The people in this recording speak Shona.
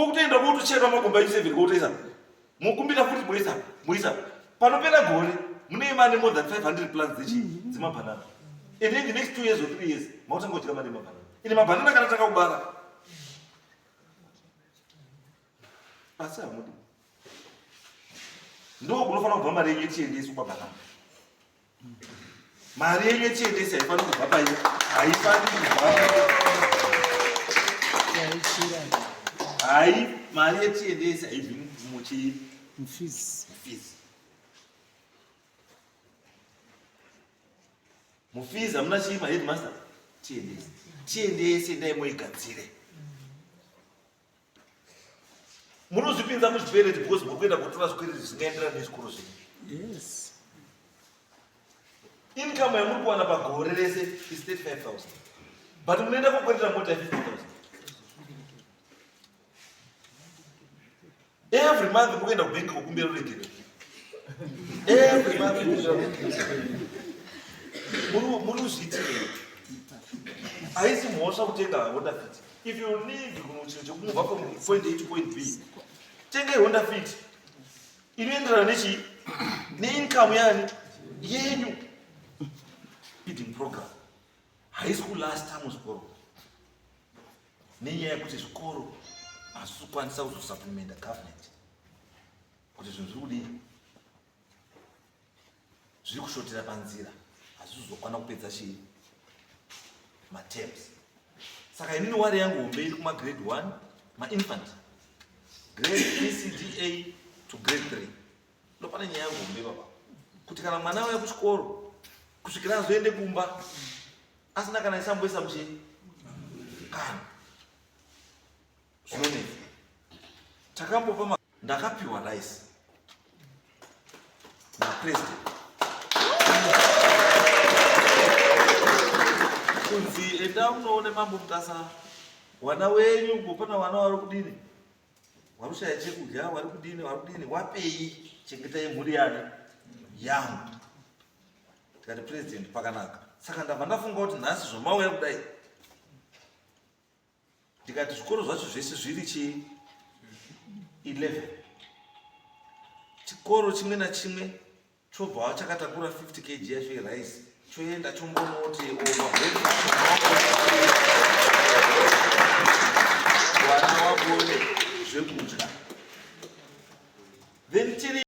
Ko kutoenda kotochera makomba e7 kotoisa. Mokumbira futi moisa, moisa. Panopera gore munenge mane more than 500 plants dzechi dzemabhanana. And in the next 2 years or 3 years makutanga kudya mane mabhanana. Ine mabhanana kana tanga kubara. Asi hamudi. Ndo kunofanira kubva mari yenyu yechiendeso kwabhanana. Mari yenyu yechiendesi haifaniri kubva pai, haifaniri kubva hai, mari yechiendesi haibvi muchi mufees. Mufees. Mufees hamuna chii maheadmaster? Chiendesi. Chiendesi endai moigadzire. Munozvipinza muzvikwereti because muri kuenda kotora zvikwereti zvisingaenderani nezvikoro zvenyu. Yes. Income yamuri kuwana pagore rese is 35,000. But munoenda kokwereta mota ya 50,000. Every month muri kuenda kubhengi kokumbira ruregerero. Every month muri kuenda muri kuzviitirei? Haisi mhosva kutenga Honda Fit. If you need chinhu chekumubva from point A to point B, tengai Honda Fit inoenderana nechii neincome yani yenyu. Feeding program haisi kulasta muzvikoro nenyaya yekuti zvikoro hazvisi kukwanisa kuzosupplementa government kuti zvinhu zviri kudii zviri kushotera panzira hazvizokwana kupedza chii matems saka inini wari yangu hombe iri kumagrade 1 mainfant grade ecda to grade 3 ndopane nyaya yangu hombe baba kuti kana mwana auya kuchikoro kusvikira azoende kumba asina kana isamboisa muchii kana zvinonetsa takambopa ndakapiwa rice napresident kunzi enda unoone mambo mutasa wana wenyu ko pana wana wari kudini warushaya chekudya wari kudini wari kudini wapei chengetai mhuri yani yangu tikati president pakanaka saka ndabva ndafunga kuti nhasi zvomauya kudai ndikati zvikoro zvacho zvese zviri chii 11 chikoro chimwe nachimwe chobva chakatakura 50 kg yacho yerice choenda chombonoti wana wabone zvekudya then tiri